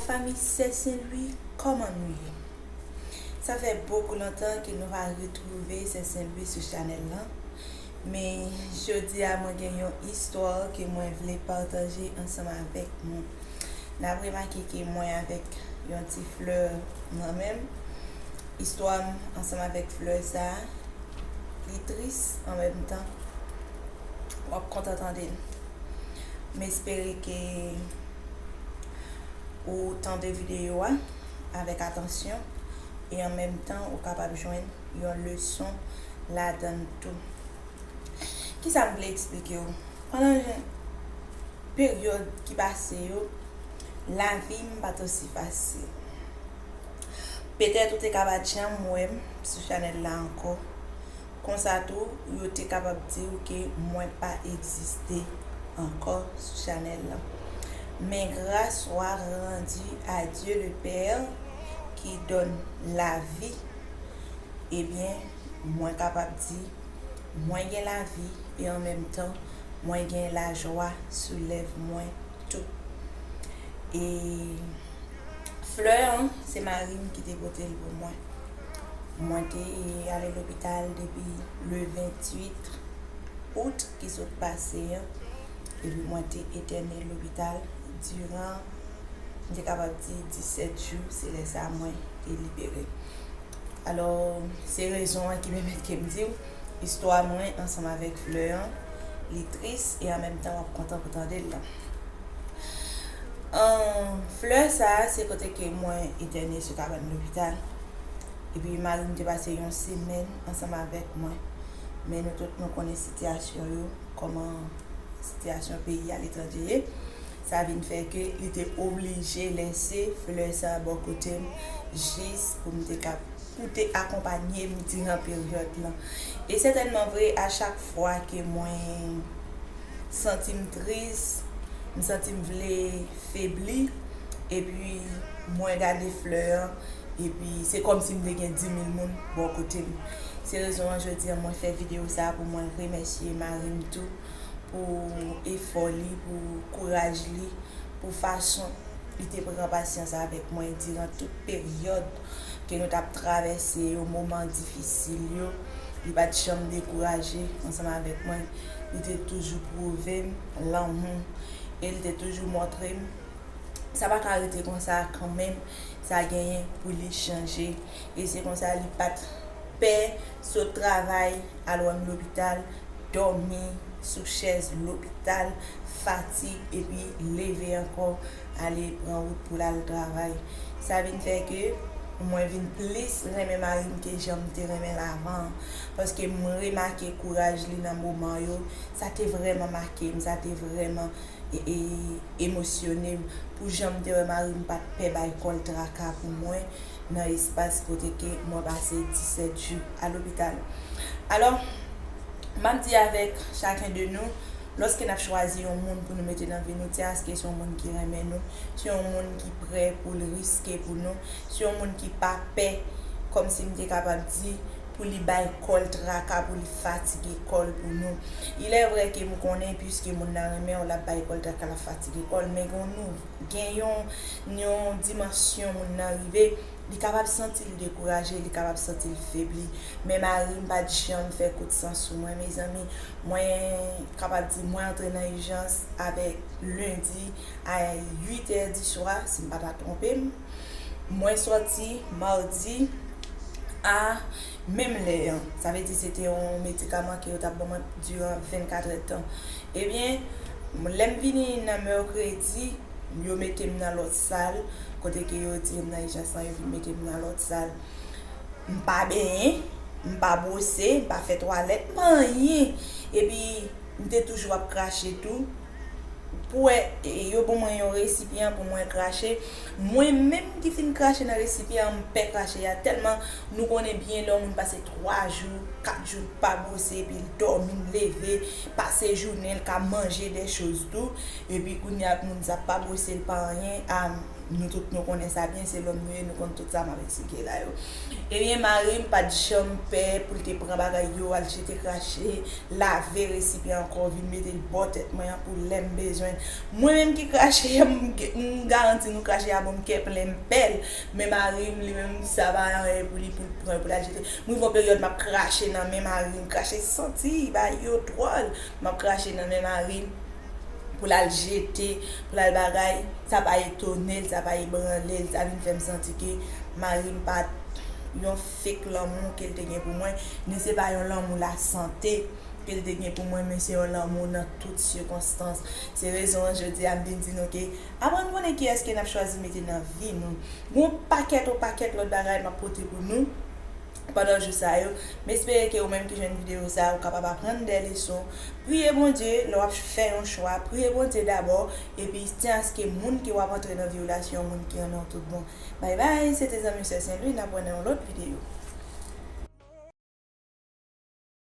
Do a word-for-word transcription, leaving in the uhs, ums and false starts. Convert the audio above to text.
Fanmi Sè Sen Lwi, kòman nou ye? Sa fè bokou lontan ke nou pa retwouve Sè Sen Lwi sou chanèl lan. Men jodi a mwen gen yon istwa ke mwen vle pataje ansanm avèk nou. N ap remake ke mwen avèk yon ti flè nan men m. Istwa m ansanm avèk flè sa a, li tris an menm tan. W ap kontan tande l. M espere ke ou tande videyo a avèk atansyon e an menm tan ou kapab jwenn yon leson ladan l tou. Kisa m vle eksplike w? Pandan peryòd ki pase yo, lavi m pa t osi fasil. Petèt ou te ka pa t janm wè m sou chanèl la ankò. Konsa tou, yo te kapab di w ke mwen pa egziste ankò sou chanèl lan. Men grâce soit rendue à Dieu le Père qui donne la vie, ebyen, mwen kapab di, mwen gen lavi e an menm tan, mwen gen lajwa sou lèv mwen tou. E flè an, se mari m ki te pote l pou mwen. Mwen te ale lopital depi le venntuit out ki sot pase an. Epi mwen te entène lopital diran, m te kapab di, disèt jou, se lè sa a mwen te libere. Alò, se rezon an ki pèmèt ke m di w, istwa mwen ansanm avèk flè an, li tris e an menm tan w ap kontan pou tande l lan. Ahn, flè sa a, se kote ke mwen entène sou kabann lopital. Epi mari m te pase yon semèn ansanm avèk mwen. Men nou tout nou konnen sitiyasyon yo, kòman sitiyasyon peyi aletranje ye. Sa vin fè ke li te oblije lèse flè sa a bò kote m jis pou m te ka, pou te akonpanye m diran peryòd lan. E sètènman vre, a chak fwa ke mwen santi m tris, m santi m vle febli, epi mwen gade flè an, epi se kòmsi m te gen dimil moun bò kote m. Se rezon an jodi an mwen fè videyo sa a pou mwen remèsye mari m tou pou efò li, pou kouraj li, pou fason li te pran pasyans avèk mwen diran tout peryòd ke nou t ap travèse yo, moman difisil yo. Li pa t janm dekouraje ansanm avèk mwen. Li te toujou pwouve m lanmou e li te toujou montre m sa pa ka rete konsa kanmenm, sa genyen pou li chanje. E se konsa li pa t pè sot travay, al wè m lopital, dòmi sou chèz lopital, fatig, epi leve ankò, ale pran wout pou l al travay. Sa vin fè ke mwen vin plis renmen mari m ke jan m te renmen l avan an, paske m remake kouraj li nan moman yo, sa te vrèman make m, sa te vrèman e, e, emosyone m pou jan m te wè mari m pa t pè bay kò l traka pou mwen nan espas kote ke mwen pase disèt jou a lopital. Alò, m ap di avèk chaken de nou, lòske n ap chwazi yon moun pou nou mete nan vi nou, se paske se yon moun ki renmen nou, se yon moun ki prè pou l riske pou nou, se yon moun ki pa pè, kòmsi m te kapab di, pou li bay kò l traka, pou li fatige kò l pou nou. Il est vrai ke m konnen, piske moun nan renmen w, l ap bay kò l traka, l ap fatige kò l, men gen yon nou, gen yon, yon dimansyon moun nan rive, li kapab santi l dekouraje, li kapab santi l febli. Men mari m pa t janm fè kout san sou mwen, mezanmi. Mwen kapab di, mwen antre nan ijans avèk lendi a uit è di swa, si m pa ta twonpe m. Mwen sòti madi a menm lè an. Sa vle di se te yon medikaman ke yo t ap ban mwen diran vennkat èdtan. Ebyen, lè m vini nan mèkredi, yo mete m nan lòt sal, kote ke yo retire m nan ijans lan, yo vin mete m nan lòt sal. M pa benyen, m pa bwose, m pa fè twalèt, m pa anyen. Epi, m te toujou ap krache tou. Pou wè, e, yo ban mwen yon resipyan pou mwen krache. Mwen menm ki fin krache nan resipyan an, m pè krache a. Tèlman nou konnen byen lè yon moun pase twa jou, kat jou l pa bwose, epi l dòmi, l leve, pase jounen l ka manje de choz tou. Epi kounye a moun sa pa bwose, l pa anyen. A, Nou tout nou konnen sa byen, se lòm nou ye, nou konn tout sa m ap eksplike la yo. Ebyen, mari m pa t janm pè pou l te pran bagay yo, al jete krache, lave resipyan ankò, vin mete l bò tèt mwen an pou lè m bezwen. Mwen menm ki krache a, m, m garanti nou krache a bon m kè plen m pè l. Men mari m, li menm, sa pa anyen pou li, pou l pran, pou l al jete. M rive yon peryòd, m ap krache nan men mari m, krache santi, bagay yo dwòl. M ap krache nan men mari m pou l al jete, pou l al bagay, sa pa etone l, sa pa ebranle l, sa vin fè m santi ke mari m pa t yon fake lanmou ke l te gen pou mwen, ni se pa yon lanmou lasante ke l te gen pou mwen, men se yon lanmou nan tout sikonstans. Se rezon an jodi a m vin di nou ke aprann konnen kiyès ke n ap chwazi mete nan vi nou. Gon pakèt, yon pakèt lòt bagay m ap pote pou nou pandan jou sa yo. M espere ke ou menm ki jwenn videyo sa, ou kapab aprann de leson. Priye Bondye, lè w ap fè yon chwa, priye Bondye dabò, epi tyen aske moun ke w ap antre nan vi w la se yon moun ki renmen w tout bon. Bay bay, se te zanmi w sè Sen Lwi, n ap wè nan yon lòt videyo.